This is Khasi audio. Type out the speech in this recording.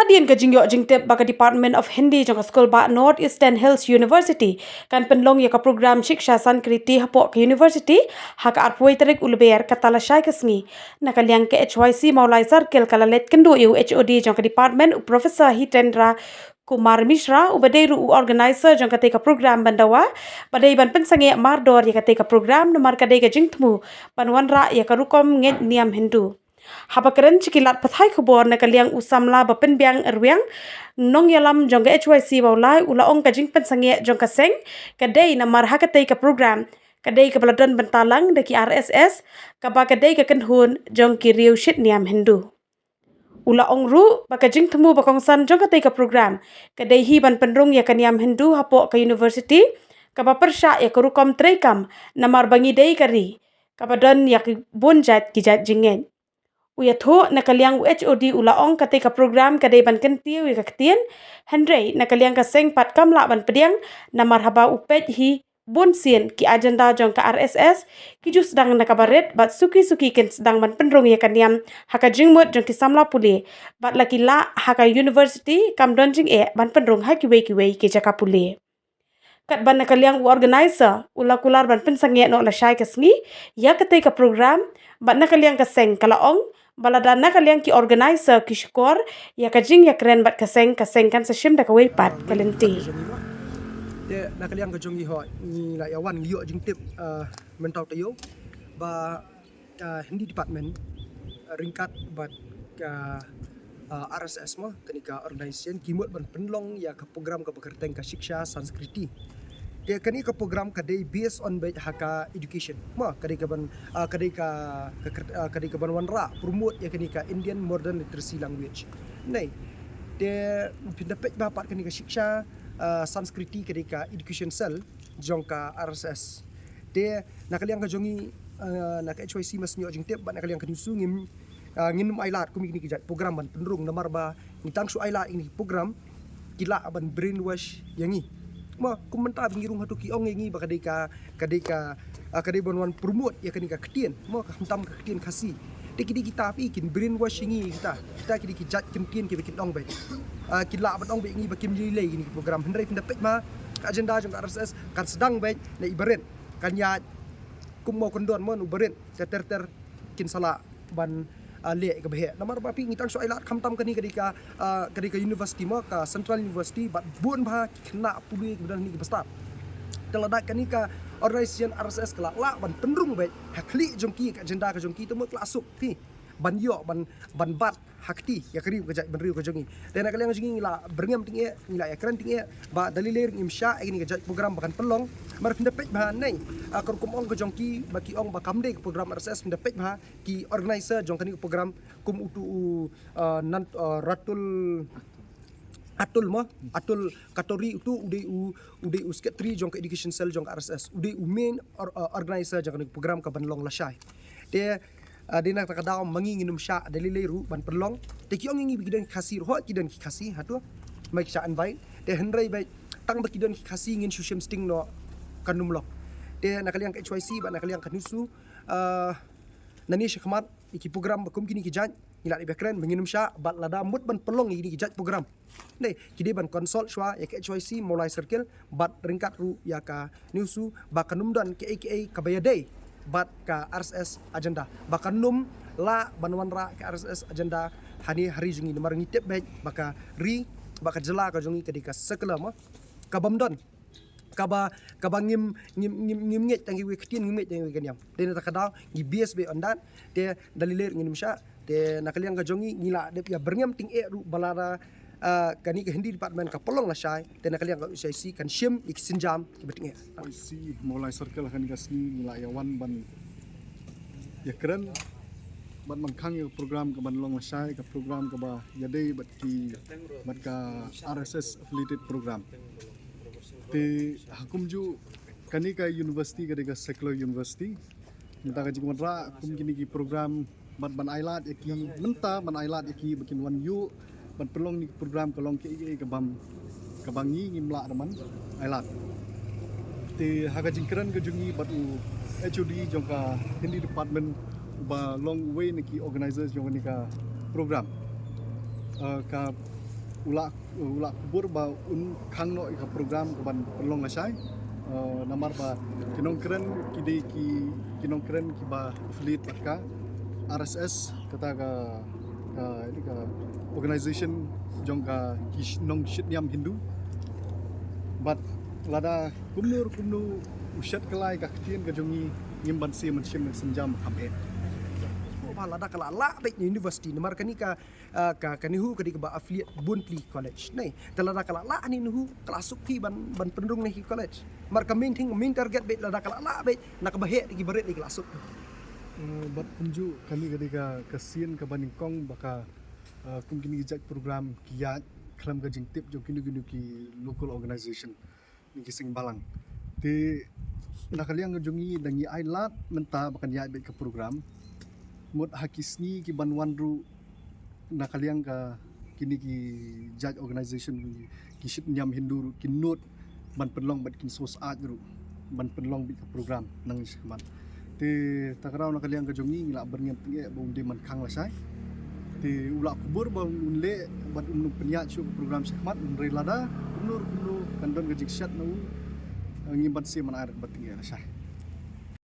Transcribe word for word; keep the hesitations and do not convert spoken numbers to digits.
Hadien ka jingïoh jingtip ba ka Department of Hindi jong ka skul bah North Eastern Hills University kan pynlong ïa ka program Shiksha Sanskriti hapoh ka university ha ka arphew tarik u Lber kata lashai ka sngi, na ka liang ka H Y C Mawlai Circle ka la leit kynduh ïa u H O D jong ka department, u Professor Hitendra Kumar Mishra, uba dei ruh u organizer jong katei ka program, ban dawa ba dei ban pynsangeh mardor ïa katei ka program namar ka dei ka jingthmu ban wanrah ïa ka rukom ngeit niam Hindu. Haba kren sha ki lad pathai khubor na ka liang u samla ba pynbiang rwiang nongïalam jong ka H Y C Mawlai u la ong ka jingpynsangeh jong ka seng ka dei namar ha katei ka program ka dei kaba la don bynta lang da ki R S S, kaba ka dei ka kynhun jong ki riew shit niam Hindu. U la ong ruh ba ka jingthmu ba kongsan jong katei ka program ka dei hi ban pynrung ïa ka niam Hindu hapoh ka university, kaba pyrshah ïa ka rukom treikam namar ba ngi dei ka ri kaba don ïa ki bun jait ki jait jingngeit. U ïathuh na ka liang u H O D u la ong katei ka program ka dei ban kyntiew ïa ka ktien, hynrei na ka liang ka seng pat kam lah ban pdiang namar haba u peit hi bun sien ki agenda jong ka R S S ki ju sdang na kaba rit bad suki suki kin sdang ban pynrung ïa ka niam ha ka jingmut jong ki samla pule, bad la ki lah ha ka university kam don jingeh ban pynrung ha kiwei kiwei ki jaka pule. Katba na ka liang u organizer u la kular ban pynsangeh noh lashai ka sngi ïa katei ka program, bad na ka liang ka seng ka la ong ba lada na ka liang ki organizer ki shukor ïa ka jingïakren bad ka seng, ka seng kan sa shim da kawei pat ka lynti. Te na ka liang ka jong ngi ho, ngi la ïa wan ngi ïoh jingtip, ah, mynta taïew ba, ah, Hindi department, ah, ryngkat bad ka, ah, R S S mo, kane ka organization, ki mut ban pynlong ïa ka program kaba kyrteng ka Shiksha Sanskriti. Te kane ka program ka dei based on beit ha ka education mo, ka dei ka ban, ah, ka dei ka, ka kyrt-, ah, ka dei ka ban wanrah promote ïa kane ka Indian modern literacy language. Nei, te phin da peit ba pat kane ka Shiksha, ah, Sanskriti ka dei ka education cell jong ka R S S. Te na ka liang ka jong ngi, ah, na ka H Y C ma shu ïoh jingtip bad na ka liang ka NEWSU ngim, ah, ngin ym ailad kum ïa kine ki jait program ban pynrung namar ba ngi tang shu ailad ïa kine ki program ki lah ban brainwash ïa ngi. Ma kum mynta ba ngi rung hato ki ong ïa ngi ba ka dei ka, ka dei ka, ah, ka dei ban wan promote ïa kane ka ktien, ma khamtam ka ktien Khasi. Te ki dei kita phi kin brainwash ïa ngi kita. Kita ki dei ki jait ktien kiba kin ong beit. Ah, ki lah ban ong beit ïa ngi ba kim lei lei ïa kine ki program. Hynrei phin da peit ma ka agenda jong ka R S S kan sdang beit na i barit. Kan ïaid kum mo kyndon mo na u barit, ka ter ter kin sa lah ban, ah, leh kaba heh. Namar ba phi ngi tang shu ailad khamtam kane ka dei ka, ah, ka dei ka university mo, ka Central University, bad bun bha ki khynnah pule kiba don hangne kiba stad. Te lada kane ka organization R S S ka lah lah ban pynrung beit ha khlieh jong ki, ka agenda ka jong ki, te mut ka lah suk phi ban ïoh ban, ban bat ha kti ïa ka ri ka jaitbynriew ka jong ngi. Te na ka liang jong ngi ngi la byrngem tyngeh, ngi la ïakren tyngeh ba da lei lei ruh ngim shah ïa kane ka jait program ba kan pynlong. Mar phin da peit bha nei, ah, ka rukom ong ka jong ki ba ki ong ba kam dei ka program R S S, phin da peit bha ki organizer jong kane ka program kum utu u, ah, nan, ah, Ratul Atul mo, Atul Katori utu u dei u, u dei u secretary jong ka education cell jong ka R S S, u dei u main or-, uh, organizer jong ka program ka ban long lashai. Te, uh, dei na kata ka daw ma ngi ngin ym shah da lei lei ruh ban pynlong. Te ki ong ïa ngi ba ki don ki Khasi ruh, hooid ki don ki Khasi hato ma ki shah invite. Te hynrei beit tang ba ki don ki Khasi ngin shu shim sting noh kan ym long. Te na ka liang ka H Y C bad na ka liang ka NEWSU, uh, nangne shakhmat ïa ki program ba kum kine ki jait ngi la dep ïakren ba ngin ym shah, bad lada mut ban pynlong ïa kine ki jait program, dei ki dei ban consult shuwa ïa ka H Y C Mawlai Circle bad ryngkat ruh ïa ka NEWSU ba kan ym don kaei kaei kaba ïadei bad ka R S S agenda, ba kan ym lah ban wanrah ka R S S agenda hangne ha ri jong ngi. Namar ngi tip beit ba ka ri, ba ka jylla ka jong ngi ka dei ka secular mo, ka bym don kaba, kaba ngim, ngim, ngim, ngim ngeit tang ïa kiwei ki ktien, ngim ngeit tang ïa kiwei ki niam. Te na kata ka daw ngi base beit on that. Te da lei lei ruh ngin ym shah. Te na ka liang ka jong ngi ngi la dep ïa byrngem tyngeh ruh ba lada, ah, kane ka Hindi department ka pynlong lashai, te na ka liang ka H Y C kan shim ïa ki sienjam kiba tyngeh. H Y C Mawlai Circle ha kane ka sngi ngi la ïa wan ban ïakren bad ban khang ïa ka program ka ban long lashai, ka program kaba ïadei bad ki, bad ka R S S affiliated program. Te ha kumjuh kane ka university ka dei ka secular university. Mynta ka jingwanrah kum kine ki program bad ban ailad ïa ki, mynta ban ailad ïa ki ba kin wan ïuh ban pynlong kine ki program ka long kaei kaei kaba, kaba ngi ngim lah da ban ailad. Te ha ka jingkren ka jong ngi bad u H O D jong ka Hindi department uba long uwei na ki organizers jong kane ka program, ah, ka u la u la kubur ba un khang noh ïa ka program ka ban pynlong lashai. Uh, namar ba ki nongkren ki dei ki ki nongkren kiba affiliate bad ka R S S, kata ka ka, ka organization jong ka ki nongshit niam Hindu. Bad lada kumno kumno u shet kylla ïa ka ktien ka jong ngi, ngim ban siew ban shim syndon kham eh. Ba lada ka la lah beit university namar kane ka uh, ka kane hu ka dei kaba affiliate bun tylli college ne. Te lada ka la lah ne hu ka la suk phi ban ban pynrung ne ki college. Mar ka main thing, main target beit lada ka la lah beit na kaba heh ki barit ki la suk. Uh, bad kumjuh kane ka dei ka ka sien kaba nyngkong ba ka uh, kum kine ki jait program ki ïaid khlem ka jingtip jong kino kino ki local organization. Ni ki seng balang. Te na ka liang ka jong ngi dang ngi ai lad mynta ba kan ïaid beit ka program. Mut ha ki sngi ki ban wan ruh na ka liang ka kine ki jait organization ki shit niam Hindu ruh ki nud ban pynlong bad kin sos art ruh ban pynlong beit ka program nang shakhmat. Te ta ka daw na ka liang ka jong ngi ngi la byrngem tyngeh ba un dei ban khang lashai. Te u la kubur ba un leh bad un pynïaid shuh ka program shakhmat, hynrei lada kumno kumno kan don ka jingshet na u, ngim ban siew ban ai da kaba tyngeh lashai.